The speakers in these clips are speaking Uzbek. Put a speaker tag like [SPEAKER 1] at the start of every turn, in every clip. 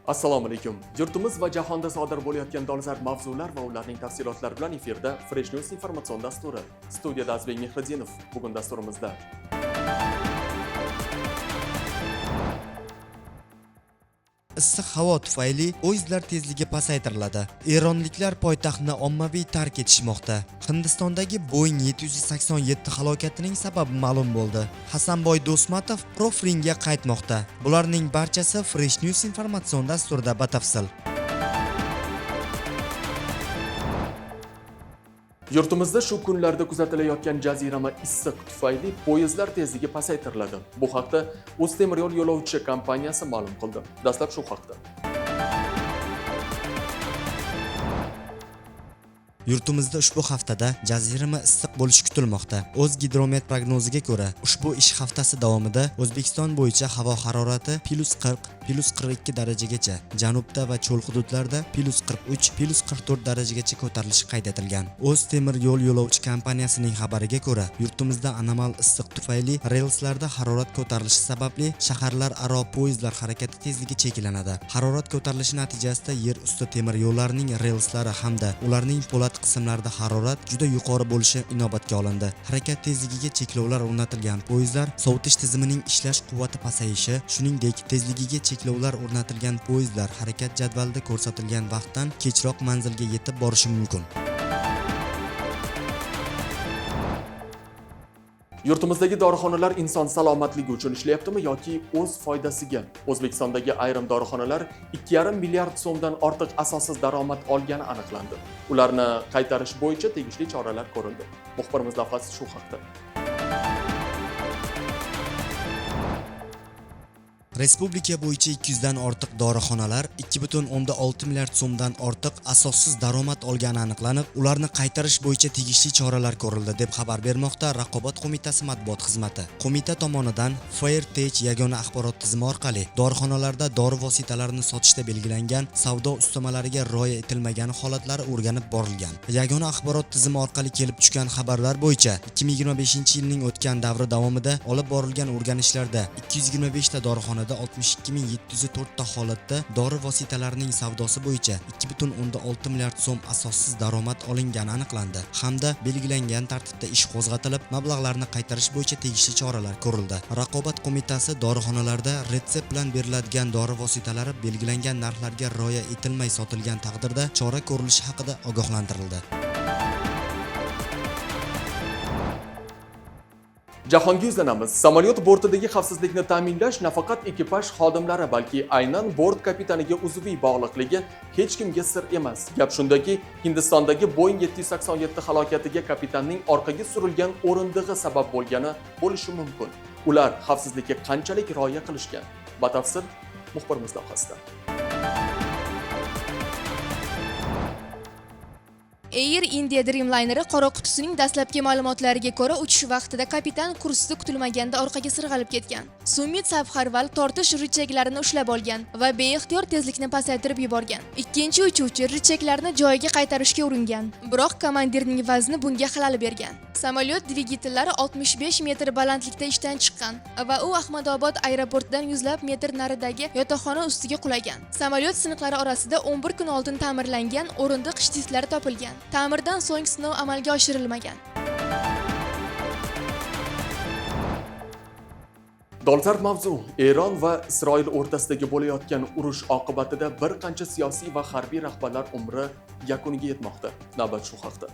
[SPEAKER 1] Assalomu alaykum. Yurtimiz va jahonda sodir bo'layotgan dolzarb mavzular va ularning tafsilotlari bilan efirda Fresh News informatsion dasturi. Studiyada Azbek Mehriddinov. Bugun dasturimizda
[SPEAKER 2] Issiq havo tufayli poyezdlar tezligi pasaytiriladi. Eronliklar poytaxtni ommaviy tark etishmoqda. Hindistondagi Boeing 787 halokatining sababi ma'lum bo'ldi. Hasanboy Do'stmatov prof ringga qaytmoqda. Bularning barchasi Fresh News informatsion dasturida batafsil.
[SPEAKER 1] Yurtimizda shu kunlarda kuzatilayotgan jazirama issiq tufayli poyezdlar tezligi pasaytiriladi. Bu haqda O'ztemiryo'l yo'lovchi kompaniyasi ma'lum qildi. Dastlab shu haqda.
[SPEAKER 2] Yurtimizda ushbu haftada jazirama issiq bo'lishi kutilmoqda. O'zgidromet prognoziga ko'ra, ushbu ish haftasi davomida O'zbekiston bo'yicha havo harorati +40, +42 darajagacha, janubda va cho'l hududlarda +43, +44 darajagacha ko'tarilishi qayd etilgan. O'z temir yo'l yo'lovchi kompaniyasining xabariga ko'ra, yurtimizda anomal issiq tufayli relslarda harorat ko'tarilishi sababli shaharlararo poyezdlar harakati tezligi cheklanadi. Harorat ko'tarilishi natijasida yer usti temir yo'llarining relslari hamda ularning po'lat qismlarida harorat juda yuqori bo'lishi inobatga olindi. Harakat tezligiga cheklovlar o'rnatilgan poyezdlar sovutish tizimining ishlash quvvati pasayishi, shuningdek, tezligiga cheklovlar o'rnatilgan poyezdlar harakat jadvalida ko'rsatilgan vaqtdan kechroq manzilga yetib borishi mumkin.
[SPEAKER 1] Yurtimizdagi dorixonalar inson salomatligi uchun ishlayaptimi yoki o'z foydasiga? O'zbekistondagi ayrim dorixonalar 2,5 milliard so'mdan ortiq asossiz daromad olgani aniqlandi. Ularni qaytarish bo'yicha tegishli choralar ko'rildi. Muxbirimiz lavhasi shu haqda.
[SPEAKER 2] Respublika bo'yicha 200 dan ortiq dorixonalar 2,6 milliard so'mdan ortiq asossiz daromad olgani aniqlanib, ularni qaytarish bo'yicha tegishli choralar ko'rildi, deb xabar bermoqda Raqobat qo'mitasi matbuot xizmati. Qo'mita tomonidan FairTech yagona axborot tizimi orqali dorixonalarda dori vositalarini sotishda belgilangan savdo ustamalariga rioya etilmagani holatlari o'rganib borilgan. Yagona axborot tizimi orqali kelib tushgan xabarlar bo'yicha 2025-yilning o'tgan davri davomida olib borilgan o'rganishlarda 225 ta dorixonada 62704 ta holatda dori vositalarining savdosi bo'yicha 2,6 milliard so'm asossiz daromad olingani aniqlandi hamda belgilangan tartibda ish qo'zg'atilib, mablag'larni qaytarish bo'yicha tegishli choralar ko'rildi. Raqobat qo'mitasi dorixonalarda retsept bilan beriladigan dori vositalari belgilangan narxlarga rioya etilmay sotilgan taqdirda chora ko'rilishi haqida ogohlantirildi.
[SPEAKER 1] Jahonga yuzlanamiz. Samolyot bortidagi xavfsizlikni ta'minlash nafaqat ekipaj xodimlari, balki aynan bort kapitaniga uzviy bog'liqligi hech kimga sir emas. Gap shundaki, Hindistondagi Boeing 787 halokatiga kapitanning orqaga surilgan o'rindig'i sabab bo'lgani bo'lishi mumkin. Ular xavfsizlikka qanchalik rioya qilishgan? Batafsil muxbirimiz lavhasida.
[SPEAKER 3] Air India Dreamlineri qora qutisining dastlabki ma'lumotlariga ko'ra, uchish vaqtida kapitan kursisi kutilmaganda orqaga sirg'alib ketgan. Sumit Sabharwal tortish richaklarini ushlab olgan va beixtiyor tezlikni pasaytirib yuborgan. Ikkinchi uchuvchi richaklarni joyiga qaytarishga uringan, biroq komandirning vazni bunga xalal bergan. Samolyot dvigatellari 65 metr balandlikda ishdan chiqqan va u Ahmadobod aeroportidan yuzlab metr naridagi yotoqxona ustiga qulagan. Samolyot siniqlari orasida 11 kun oldin ta'mirlangan o'rindiq shtiftlari topilgan. Ta'mirdan so'ng sinov amalga oshirilmagan.
[SPEAKER 1] Dolzarb mavzu: Eron va Isroil o'rtasidagi bo'layotgan urush oqibatida bir qancha siyosiy va harbiy rahbarlar umri yakuniga yetmoqda. Navbat shu haqda.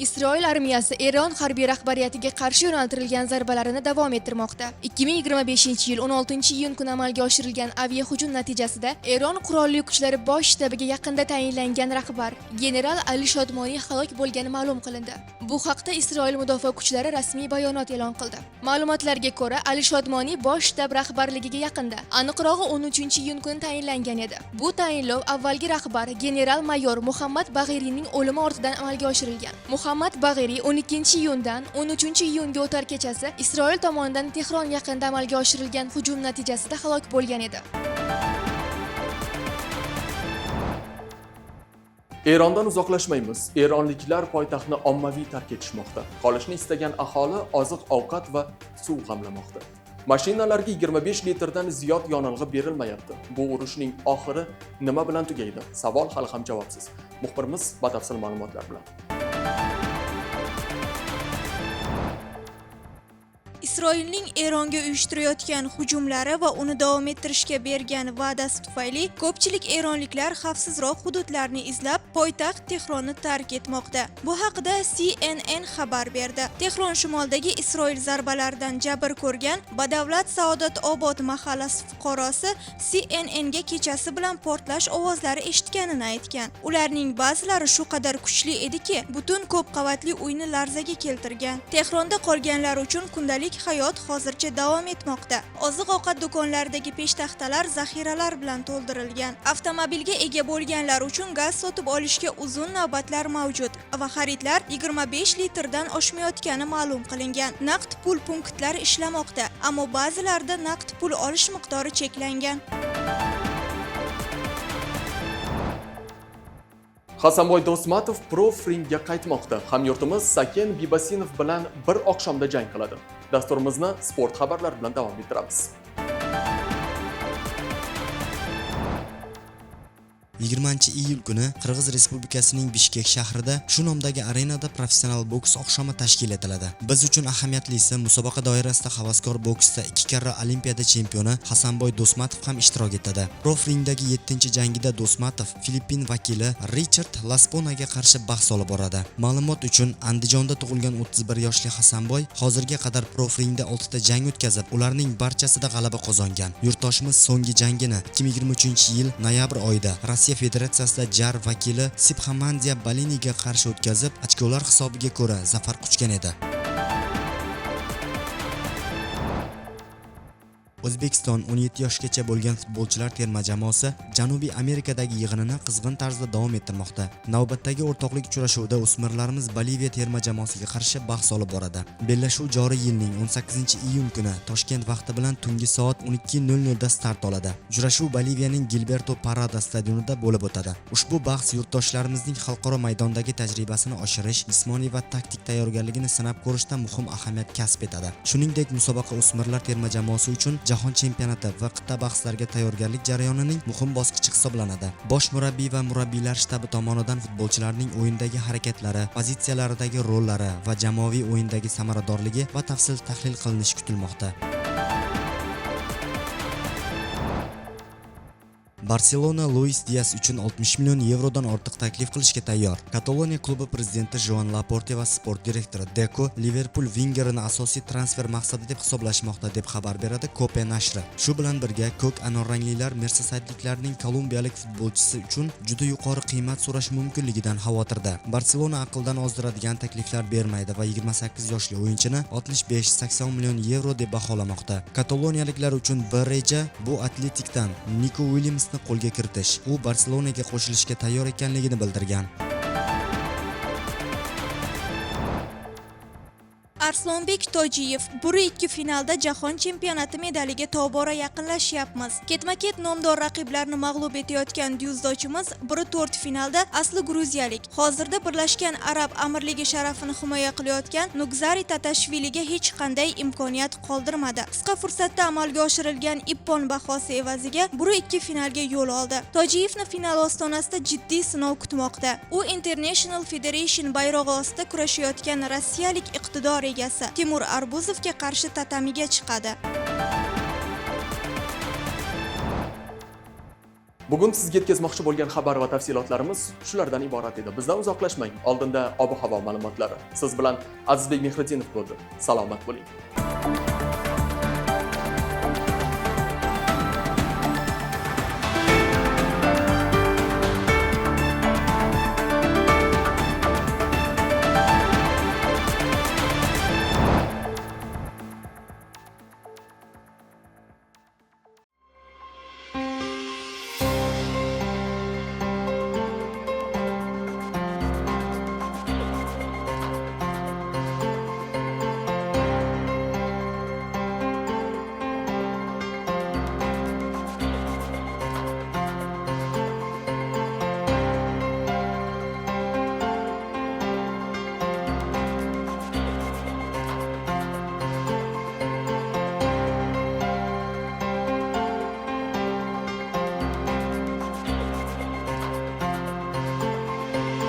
[SPEAKER 3] Isroil armiyasi Eron harbiy rahbariyatiga qarshi yo'naltirilgan zarbalarini davom ettirmoqda. 2025-yil 16-iyun kuni amalga oshirilgan aviahujum natijasida Eron qurolli kuchlari bosh shtabiga yaqinda tayinlangan rahbar general Ali Shodmoniy halok bo'lgani ma'lum qilindi. Bu haqda Isroil mudofaa kuchlari rasmiy bayonot e'lon qildi. Ma'lumotlarga ko'ra, Ali Shodmoniy bosh shtab rahbarligiga yaqinda, aniqrog'i 13-iyun kuni tayinlangan edi. Bu tayinlov avvalgi rahbar general mayor Muhammad Bag'iriyning o'limi ortidan amalga oshirilgan. Muhammad Bag'iriy 12-iyundan 13-iyunga o'tar kechasi Isroil tomonidan Tehron yaqinida amalga oshirilgan hujum natijasida halok bo'lgan edi.
[SPEAKER 1] Erondan uzoqlashmaymiz. Eronliklar poytaxtni ommaviy tark etishmoqda. Qolishni istagan aholi oziq-ovqat va suv g'amlamoqda. Mashinalarga 25 litrdan ziyod yonilg'i berilmayapti. Bu urushning oxiri nima bilan tugaydi? Savol hali ham javobsiz. Muxbirimiz batafsil ma'lumotlar bilan.
[SPEAKER 4] Isroilning Eronga uyushtirayotgan hujumlari va uni davom ettirishga bergan va'dasi tufayli ko'pchilik eronliklar xavfsizroq hududlarni izlab poytaxt Tehronni tark etmoqda. Bu haqida CNN xabar berdi. Tehron shimolidagi Isroil zarbalaridan jabr ko'rgan Badavlat Saodat Obod mahallasi fuqarosi CNNga kechasi bilan portlash ovozlari eshitganini aytgan. Ularning ba'zilari shu qadar kuchli ediki, butun ko'p qavatli uyni larzaga keltirgan. Tehronda qolganlar uchun kundalik hayot hozircha davom etmoqda. Oziq-ovqat do'konlaridagi peshtaxtalar zaxiralar bilan to'ldirilgan. Avtomobilga ega bo'lganlar uchun gaz sotib olishga uzun navbatlar mavjud va xaridlar 25 litrdan oshmayotgani ma'lum qilingan. Naqd pul punktlari ishlamoqda, ammo ba'zilarida naqd pul olish miqdori cheklangan.
[SPEAKER 1] Hasanboy Do'stmatov prof ringga qaytmoqda. Hamyurtimiz Saken Bibasinov bilan bir oqshomda jang qiladi. Dasturimizni sport xabarlari bilan davom ettiramiz.
[SPEAKER 2] 20 iyul kuni Qirg'iz Respublikasining Bishkek shahrida shu nomdagi arenada professional boks oqshomi tashkil etiladi. Biz uchun ahamiyatlisi, musobaqa doirasida havaskor boksda ikki karra Olimpiada chempioni Hasanboy Do'stmatov ham ishtirok etadi. Prof ringdagi 7-jangida Do'stmatov Filippin vakili Richard Lasponaga qarshi bahs olib boradi. Ma'lumot uchun, Andijonda tug'ilgan 31 yoshli Hasanboy hozirga qadar prof ringda 6 ta jang o'tkazib, ularning barchasida g'alaba qozongan. Yurtdoshimiz so'nggi jangini 2023-yil noyabr oyida Rossiya Federatsiyasida JAR vakili Sibhamandiya Baliniga qarshi o'tkazib, ochkolar hisobiga ko'ra zafar quchgan edi. O'zbekiston 17 yoshgacha bo'lgan futbolchilar terma jamoasi Janubiy Amerikadagi yig'inini qizg'in tarzda davom ettirmoqda. Navbatdagi o'rtoqlik uchrashuvida o'smirlarimiz Boliviya terma jamoasiga qarshi bahs olib boradi. Bellashuv joriy yilning 18 iyun kuni Toshkent vaqti bilan tungi soat 12:00 da start oladi. Uchrashuv Boliviyaning Gilberto Parada stadionida bo'lib o'tadi. Ushbu bahs yurtdoshlarimizning xalqaro maydondagi tajribasini oshirish, jismoniy va taktik tayyorgarligini sinab ko'rishda muhim ahamiyat kasb etadi. Shuningdek, musobaqa o'smirlar terma jamoasi uchun jahon chempionati va qit'a bahslariga tayyorgarlik jarayonining muhim bosqichi hisoblanadi. Bosh murabbiy va murabbiylar shtabi tomonidan futbolchilarning o'yindagi harakatlari, pozitsiyalaridagi rollari va jamoaviy o'yindagi samaradorligi batafsil tahlil qilinishi kutilmoqda. Barselona Luis Dias uchun 60 million yevrodan ortiq taklif qilishga tayyor. Kataloniya klubi prezidenti Joan Laporte va sport direktori Deko Liverpul vingerini asosiy transfer maqsadi deb hisoblashmoqda, deb xabar beradi Cope nashri. Shu bilan birga, ko'k anorranglilar mersisaydliklarning kolumbiyalik futbolchisi uchun juda yuqori qiymat so'rashi mumkinligidan xavotirda. Barselona aqldan ozdiradigan takliflar bermaydi va 28 yoshli o'yinchini 65-80 million yevro deb baholamoqda. Kataloniyaliklar uchun bir reja bu Atletikdan Niko Uilyamsni qo'lga kiritish. U Barselonaga qo'shilishga tayyor ekanligini bildirgan.
[SPEAKER 4] Arslonbek Tojiyev: "1-2 finalda jahon chempionati medaliga tobora yaqinlashyapmiz". Ketma-ket nomdor raqiblarni mag'lub etayotgan dzyudochimiz 1-4 finalda asli gruziyalik, hozirda Birlashgan Arab Amirligi sharafini himoya qilayotgan Nugzari Tatashviliga hech qanday imkoniyat qoldirmadi. Qisqa fursatda amalga oshirilgan ippon bahosi evaziga 1-2 finalga yo'l oldi. Tojiyevni final ostonasida jiddiy sinov kutmoqda. U International Federation bayrog'i ostida kurashayotgan rossiyalik iqtidor egasi Timur Arbuzovga qarshi tatamiga chiqadi.
[SPEAKER 1] Bugun sizga yetkazmoqchi bo'lgan xabar va tafsilotlarimiz shulardan iborat edi. Bizdan uzoqlashmang. Oldinda ob-havo ma'lumotlari. Siz bilan Azizbek Mehriddinov bo'ldi. Salomat bo'ling.